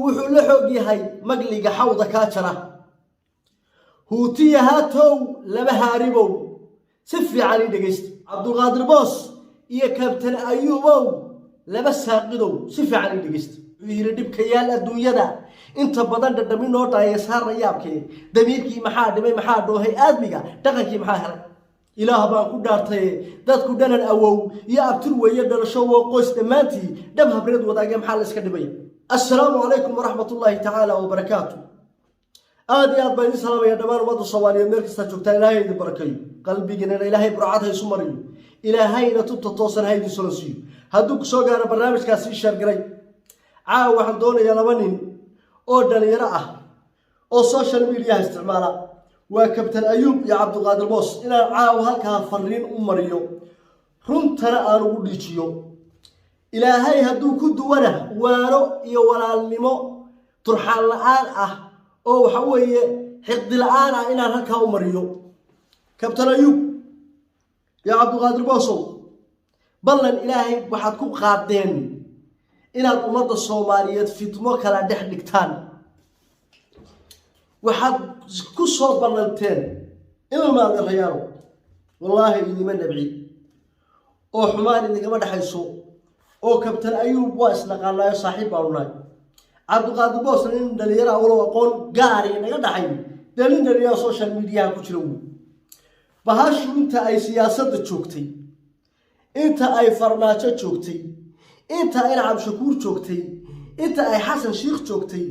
Wuxuu la xoog yahay magliga xawda kaa jara. Huutiya haatow, laba haaribow, si fiican ii dhegaysta. Cabdulqaadir Boos iyo Kabtan Ayuubow, laba saaqidow, si fiican ii dhegaysta. Wuxuu yidhi: dhibkayaal adduunyada inta badan dhadhaminoo dhaaya saarna yaabkee. Damiirkii maxaa dhimay? Maxaa dhoohay aadmiga? Dhaqankii maxaa helay? Ilaah baan ku dhaartaye, dadku dhalan awow iyo abtir weeye, dhalasho woo qoys dhammaantii, dhab habreed wadaage, maxaa la iska dhibaya? Assalaamu calaykum waraxmatullaahi tacaala wabarakaatu. Aad iyo aad baan idin salaamaya dhammaan ummadda Soomaaliyeed meel kastaa joogtaan. Ilaahay idin barakeeyo, qalbigiinana Ilaahay burcad ha isu mariyo, Ilaahayna tubta toosan ha idin solo siiyo. Hadduu kusoo gaaro barnaamijkaasi, share garay. Caawa waxaan doonayaa laba nin oo dhalinyaro ah oo social mediaha isticmaala, waa Kabtan Ayuub iyo Cabdiqaadir Boos, inaan caawa halkaa fariin u mariyo, runtana aan ugu dhiijiyo. Ilaahay hadduu ku duwana waano iyo walaalnimo turxaan la-aan ah oo waxa weeye xiqdi la-aan ah inaan halkaa u mariyo. Kabtan Ayuub iyo Cabdiqaadir Boosow, ballan Ilaahay waxaad ku qaadeen inaad ummadda Soomaaliyeed fitmo kala dhex dhigtaan. Waxaad ku soo ballanteen, ilmaadeerayaalo, wallaahi idima nabci oo xumaan idinkama dhexayso, oo Kabtan Ayuub waa isnaqaanaayo, saaxiib baanu nahay. Cabdiqaadir Boosna nin dhalinyaro awlow aqoon gaari naga dhaxay, dee nin dhalinyaro social mediaha ku jira. Wy bahashu inta ay siyaasadda joogtay, inta ay Farmaajo joogtay, inta ay Cabdishakuur joogtay, inta ay Xasan Shiikh joogtay,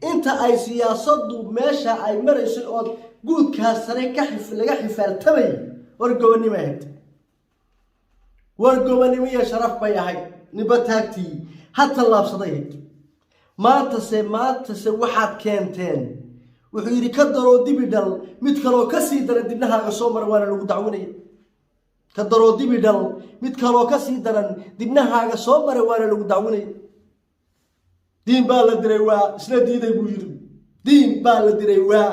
inta ay siyaasaddu meesha ay maraysay ood guudkaa sare ka laga xifaaltamay, war gobonnimo ahayd, war gobonnimo iyo sharaf bay ahayd. Ninba taagtii ha tallaabsaday ahayd. Maantase waxaad keenteen, wuxuu yidhi: ka daroo dibi dhal, mid kaloo ka sii daran dibnahaaga soo mara, waana lagu dacwinaya. Ka daroo dibi dhal, mid kaloo ka sii daran dibnahaaga soo mara, waana lagu dacwinaya. Diin baa la diray, waa isna diiday, buu yidhi. Diin baa la diray, waa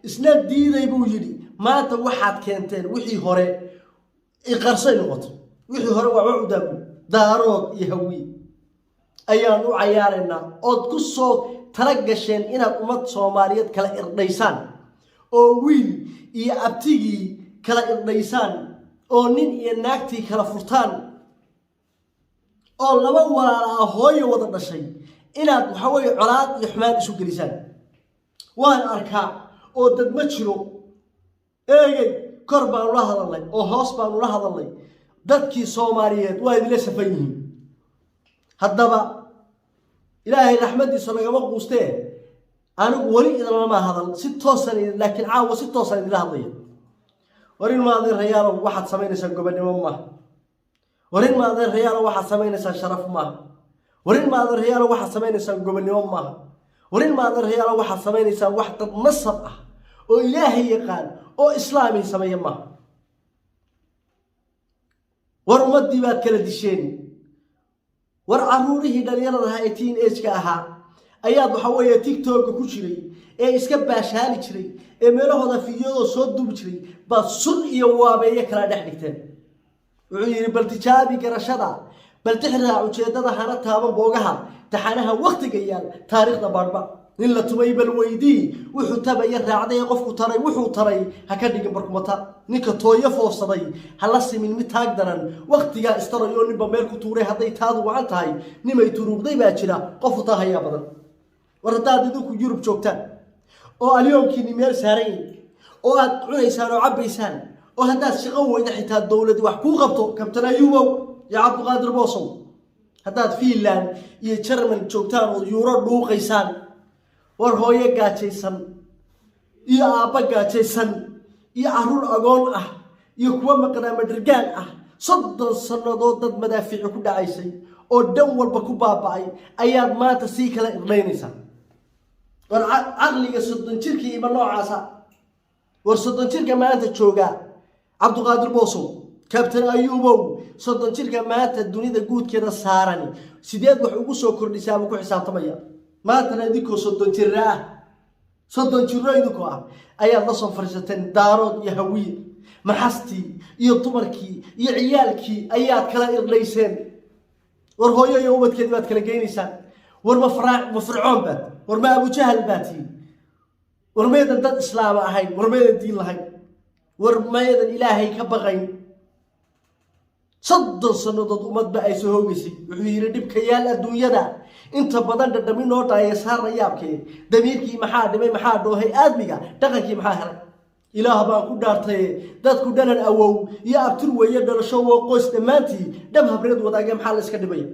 isna diiday, buu yidhi. Maanta waxaad keenteen wixii hore iqarsay noqoto. Wixii hore waa wacudaabu. Daarood iyo Hawiye ayaan u cayaaraynaa ood ku soo tala gasheen inaad ummad Soomaaliyeed kala irdhaysaan, oo wiil iyo abtigii kala irdhaysaan, oo nin iyo naagtii kala furtaan, oo laba walaala ah, hooyo wada dhashay, inaad waxa weeye colaad iyo xumaan isu gelisaan. Waan arkaa oo dad ma jiro eegay. Kor baanu la hadalnay oo hoos baanu la hadalnay. Dadkii Soomaaliyeed waa idinla safan yihiin. Haddaba Ilaahay raxmaddiisa lagama quustee. Anigu weli idinlama hadal si toosan, laakiin caawa si toosan idinla hadlaya. War in maadeerayaalow, waxaad samaynaysaa gobonnimo maaha. War in maadeerayaalow, waxaad samaynaysaa sharaf maaha. War in maadeerayaalow, waxaad samaynaysaa gobonnimo maaha. War in maadeerayaalow, waxaad samaynaysaa wax dad nasab ah oo Ilaahay yaqaan oo Islaami sameeya maaha. War ummaddii baad kala disheen. War caruurihii dhalinyarada ahaa ee teen age-ka ahaa ayaad waxa weeye TikTok-ga ku jiray ee iska baashaali jiray ee meelahooda fiidiyadoo soo duubi jiray baad sun iyo waabeeye kala dhex dhigteen. Wuxuu yidhi: bal tijaabi garashada, bal tixraac ujeeddada, hana taaban boogaha, taxanaha wakhtiga yaal, taariikhda baadhba. Nin la tumay bal weydii wuxuu tabaya, raacday ee qofku taray wuxuu taray, ha ka dhigin barkumata. Ninka tooyo foofsaday ha la simin mid taag daran, wakhtigaa istarayo ninba meel ku tuuray. Hadday taadu wacan tahay, nimay turuuqday baa jira, qofu taa hayaa badan. War haddaad idinku Yurub joogtaan oo alyoomkiini meel saaran yahi oo aad cunaysaan oo cabbaysaan, oo haddaad shaqo weyda xitaa dowladi wax kuu qabto, Kabtan Ayuubow iyo Cabdiqaadir Boosow, haddaad Finland iyo Jerman joogtaan oo yuuro dhuuqaysaan, war hooyo gaajaysan iyo aabbo gaajaysan iyo carruur agoon ah iyo kuwo maqnaa madrigaan ah, 30 sannadood dad madaafiici ku dhacaysay oo dhan walba ku baaba'ay ayaad maanta sii kala irdhaynaysaa. War caqliga 30 jirkii ima noocaasa? War 30 jirka maanta joogaa, Cabdiqaadir Boosow, Kabtan Ayuubow, 30 jirka maanta dunida guudkeeda saarani sideed wax ugu soo kordhisaa buu ku xisaabtamaya. Maantana idinkoo 30 jira ah, 30 jiro idinkoo ah, ayaad la soo fadhiisateen Daarood iyo Hawiye. Maxastii iyo dumarkii iyo ciyaalkii ayaad kala irdhayseen. War hooyo iyo ubadkeedii baad kala geynaysaan. War ma ma Fircoon baad? War ma Abujahal baa tihiin? War maydan dad islaama ahayn? War maydan diin lahayn? War maydan Ilaahay ka baqayn? 30 sannadood ummadba ay soo hoogaysay. Wuxuu yidhi: "Dhibkayaal adduunyada inta badan dhadhaminoo dhaaya saarna yaabkee, damiirkii maxaa dhimay? Maxaa dhoohay aadmiga? Dhaqankii maxaa helay? Ilaah baan ku dhaartaye, dadku dhalan awow iyo abtir weeye, dhalasho woo qoys dhammaantii, dhab habreed wadaage, maxaa la iska dhibaya?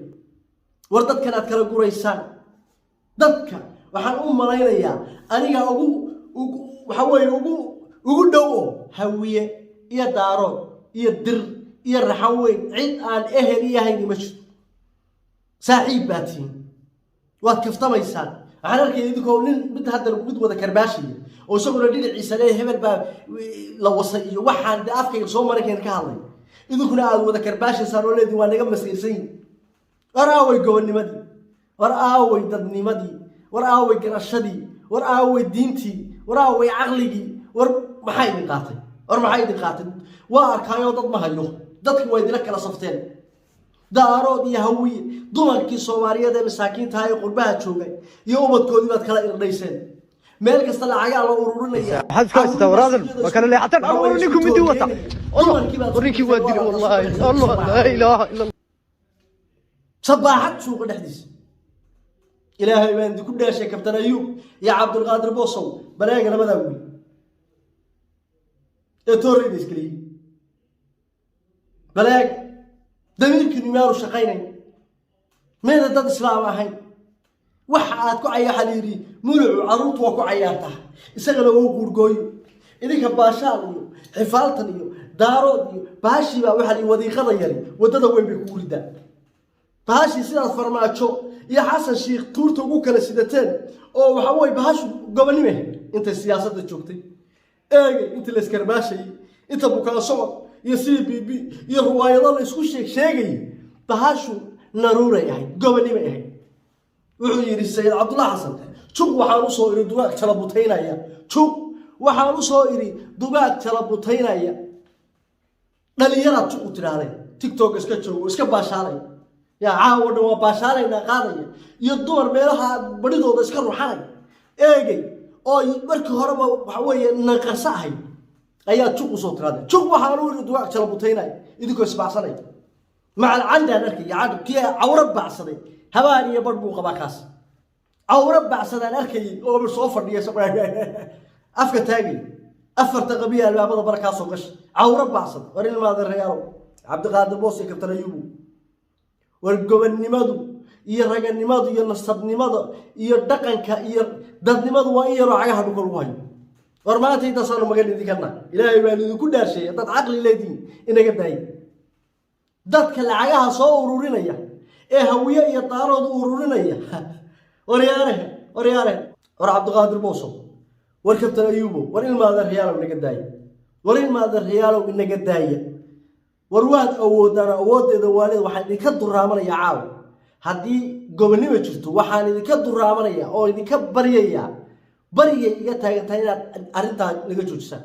War dadkan aad kala guraysaan, dadka waxaan u malaynayaa aniga ugu waxa weeye ugu dhow oo Hawiye iyo Daarood iyo Dir iyo Raxan Weyn, cid aan ehel iyo ma jirto. Saaxiib baa tihiin, waad kaftamaysaan. Waxaan arkaya idinkoo nin mid hadda mid wada karbaashaya oo isaguna dhinaciisa leeyahay hebel baa la wasay iyo waxaan de afkayga soo maray ka hadlay, idinkuna aad wada karbaashaysaan oo leediin waa naga masiirsan yihin. War aaway gobonnimadii? War aaway dadnimadii? War aaway garashadii? War aaway diintii? War aaway caqligii? War maxaa idin qaatay? War maxaa idin qaatay? Waa arkaayoo dad ma hayo, dadki waa idila kala safteen, Daarood iyo Hawiye. Dumarkii Soomaaliyeed ee masaakiintaha ee qurbaha joogay iyo ubadkoodii baad kala irdhayseen. Meel kasta lacagaa la ururinaya. Maxaad isku haysataa, waraadan waa kala leexataan. War ninku midi wata, war ninkii waa dilay. Wallahi, Allah, laa ilaaha illa. Sabaaxad suuqa dhexdiisa, Ilaahay baan idinku dhaashay, Kabtan Ayuub iyo Cabdulqaadir Boosow, baleega labadaa wiil ee tooreyda isgeliyey, baleeg damiirkiinu miyaanu shaqaynayn? Mayna dad islaam ahayn? Waxa aad ku cayaa la yidhi mulucu carruurtu waa ku cayaartaa, isagana wou guurgooyo. Idinka baashaal iyo xifaaltan iyo Daarood iyo baashiibaa waxaa la wadiiqada yari waddada weyn bay kugu ridaa. Bahashii sidaad Farmaajo iyo Xasan Shiikh tuurta ugu kala sidateen oo waxa weye bahashu gobonime intay siyaasadda joogtay, eegay inta la iskarbaashayay, inta bukaan socod iyo CBB iyo ruwaayado la isku sheeg sheegayay, bahashu naruuray ahayd, gobonimay ahayd. Wuxuu yidhi Sayid Cabdullah Xasan: "Juq waxaan usoo idhi dugaag jala butaynaya, juq waxaan usoo idhi dugaag jala butaynaya." Dhalinyaraad juq u tidhaahdeen, TikTok iska joogo, iska baashaalay, yaa caawa dhan waa baashaalaynaa qaadaya, iyo dumar meelaha badhidooda iska ruxanay, eegay oo markii horeba waxa weeye naqarso ahayd ayaa juq usoo tiraadeen. "Juq waxaan u idhi dugaag jala butaynaya," idinkoo isbaacsanaya. Macal candaan arkaya, candh kii cawro baacsaday, habaan iyo badh buu qabaa kaas, cawro bacsadaan arkayay oo soo fadhiya, afka taagay, afarta qabiya albaabada bara kaasoo gashay, cawro bacsad. War ilmaada reyaalow, Cabdiqaadir Boos iyo Kabtan Ayubu, war gobonnimadu iyo raganimadu iyo nasabnimada iyo dhaqanka iyo dadnimadu waa in yaroo cagaha dhulka lagu hayo. War maanta intaasaanu magan idinka nahay. Ilaahay baan idinku dhaarsheeyay, haddaad caqli leedihiin inaga daaya dadka lacagaha soo ururinaya ee Hawiye iyo Daarood u ururinaya. Waryaare, waryaare, war Cabdiqaadir Boosow, war Kabtan Ayuubo, war ilmaada riyaalow inaga daaya. War ilmaada riyaalow inaga daaya. War waad awoodaan, awooddeeda waalid. Waxaan idinka duraamanaya caawa, haddii gobonnimo jirto, waxaan idinka duraamanaya oo idinka baryayaa, barigay iga taagan tahay, inaad arrintaa naga joojisaan.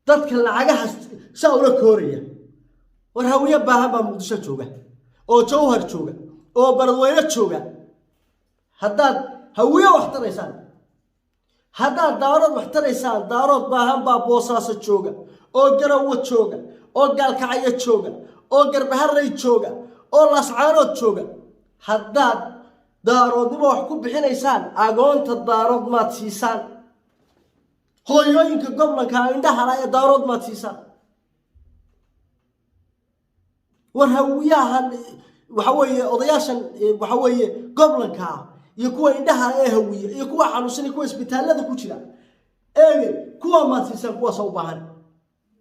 Dadka lacagaha saa ula kooraya, war Hawiye baahan baa Muqdisho jooga oo Jawhar jooga oo Baradweyne jooga. Haddaad Hawiye wax taraysaan, haddaad Daarood wax taraysaan, Daarood baahan baa Boosaaso jooga oo Garowe jooga oo Gaalkacyo jooga oo Garbaharey jooga oo Laascaanood jooga. Haddaad Daaroodnimo wax ku bixinaysaan, agoonta Daarood maad siisaan? Hooyooyinka goblanka indhahala ee Daarood maad siisaan? War Hawiyahan waxa weeye odayaashan waxa weeye goblanka ah iyo kuwa indhaha ee Hawiye iyo kuwa xanuunsan iyo kuwa isbitaallada ku jira, eege, kuwa maad siisaan? Kuwaasa u baahan.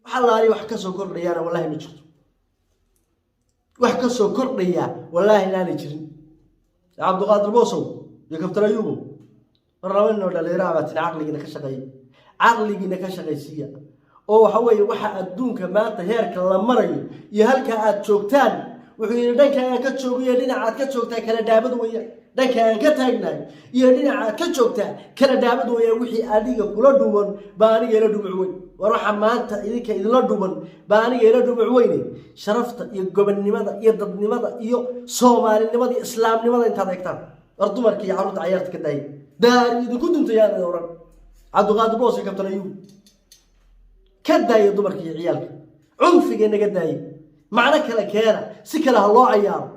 Wax allaali wax kasoo kordhayaana wallahi ma jirto. Wax kasoo kordhayaa wallaahi inaanay jirin. Cabdiqaadir Boosow iyo Kabtan Ayuubow, war laba ninoo dhalinyaro baa tini, caqligiina ka shaqeeya, caqligiina ka shaqaysiiya. Oo waxa weeye waxa adduunka maanta heerka la marayo iyo halka aad joogtaan, wuxuu yidhi: "Dhanka aan ka joogo iyo dhinaca aad ka joogtaa kala dhaabad weeyaan. Dhanka aan ka taagnahay iyo dhinaca aad ka joogtaa kala dhaabad weeyaan. Wixii adiga kula dhuwan baa aniga ila dhumuc weyn." War waxa maanta idinka idinla dhuban baa aniga ila dhubuc weyne. Sharafta iyo gobonnimada iyo dadnimada iyo soomaalinimada iyo islaamnimada intaad eegtaan, war dumarka iyo carruurta cayaarta ka daayay, daari idinku duntayaan oran. Cabdiqaadir Boos iyo Kabtan Ayuub, ka daaya dumarka iyo ciyaalka, cunfiga naga daayay. Macno kale keena, si kale ha loo cayaaro,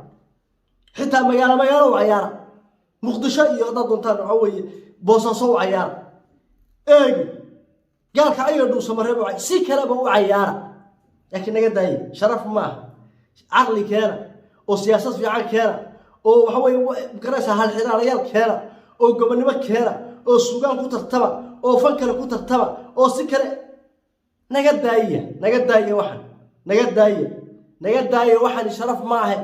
xitaa magaalo magaalo u cayaara. Muqdisho iyo haddaad doontaan, waxaa weeye, Boosaaso u cayaara, eegi gaalka ayaga, Dhuusamareeb u si kaleba u cayaara, laakiin naga daayay. Sharaf maaha. Caqli keena oo siyaasad fiican keena oo waxa weye magaraysa, halxiraalayaal keena oo gobonnimo keena oo sugaan ku tartama oo fan kale ku tartama oo si kale. Naga daaya, naga daaya waxan, naga daaya, naga daaya waxani, sharaf ma ahe.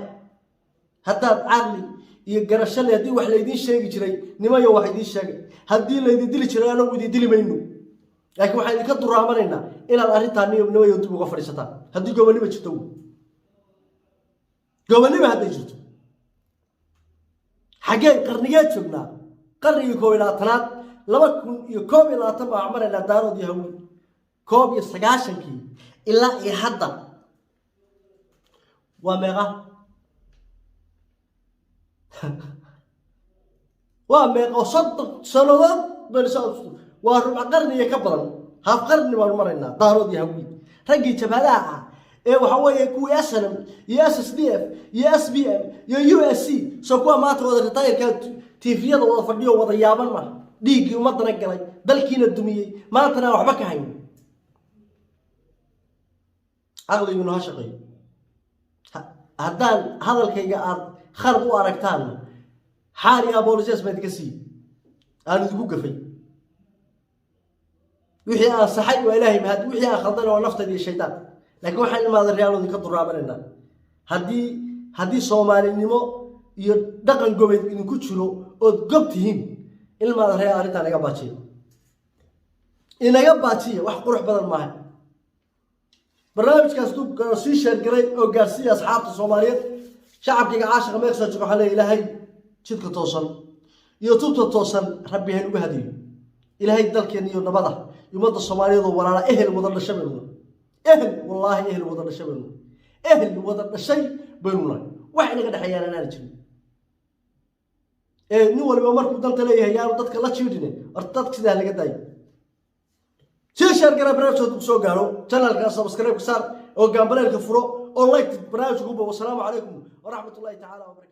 Haddaad caqli iyo garasho le, haddii wax laydiin sheegi jiray, nimayo wax idiin sheegay, haddii laydin dili jiray, anagu idin dili mayno, laakiin waxaan idinka duraamanaynaa inaad arrintaa nimayo dib uga fadhiisataan. Haddii gobonnimo jirto, gobonnimo hadday jirto, xaggee qarnigee joognaa? Qarnigii 21aad, 2021 baa maraynaa. Daarood iyo Hawiye 91kii ilaa iyo hadda waa meeqa? Waa meeqa? 30 sannadood baynu, waa rubc qarniya ka badan, haaf qarni baanu maraynaa. Daarood iyo Hawiye, raggii jabhadaha ah ee waxa weeye kuwii SNM iyo SSDF iyo SBM iyo USC, soo kuwa maanta wada retired-ka TV-yada wada fadhiyo wada yaaban maaha? Dhiiggii ummadana galay, dalkiina dumiyey, maantana aan waxba ka hayn. Caqliguna ha shaqeeyo. Haddaan hadalkayga aad khalad u aragtaanna, xaal iyo apologies baan idinka siiyey, aan idinku gafay. Wixii aan saxay waa Ilaahay mahad, wixii aan khaldana waa naftayda iyo shaydaan. Laakiin waxaan imaada reaal idinka duraamanaynaa, haddii soomaalinimo iyo dhaqan gobeed idinku jiro ood gob tihiin, ilmaada reer, arrintaa naga baajiya, inaga baajiya. Wax qurux badan maaha. Barnaamijkaas du sii share garay oo gaarsiiya asxaabta Soomaaliyeed. Shacabkayga caashiqa meeqsoo jooga, waxaan leeya, Ilaahay jidka toosan iyo tubta toosan Rabbi haynugu hadiyo. Ilaahay dalkeena iyo nabada ummadda Soomaaliyeed oo walaala, ehel wada dhashay baynu nahay. Ehel, wallaahi, ehel wada dhashay baynu nahay. Ehel wada dhashay baynu nahay. Wax inaga dhexeeyaan anaana jirin. Ee nin waliba markuu danta leeyahay yaanu dadka la jiidhine. Horta dadka sidaa laga daayo. Sii share gara barnaamijka ku soo gaaro, channel-ka subscribe saar oo gambaleelka furo oo like barnaamijka ku bogo. Wasalaamu calaykum waraxmat ullahi tacaala wabarakatu.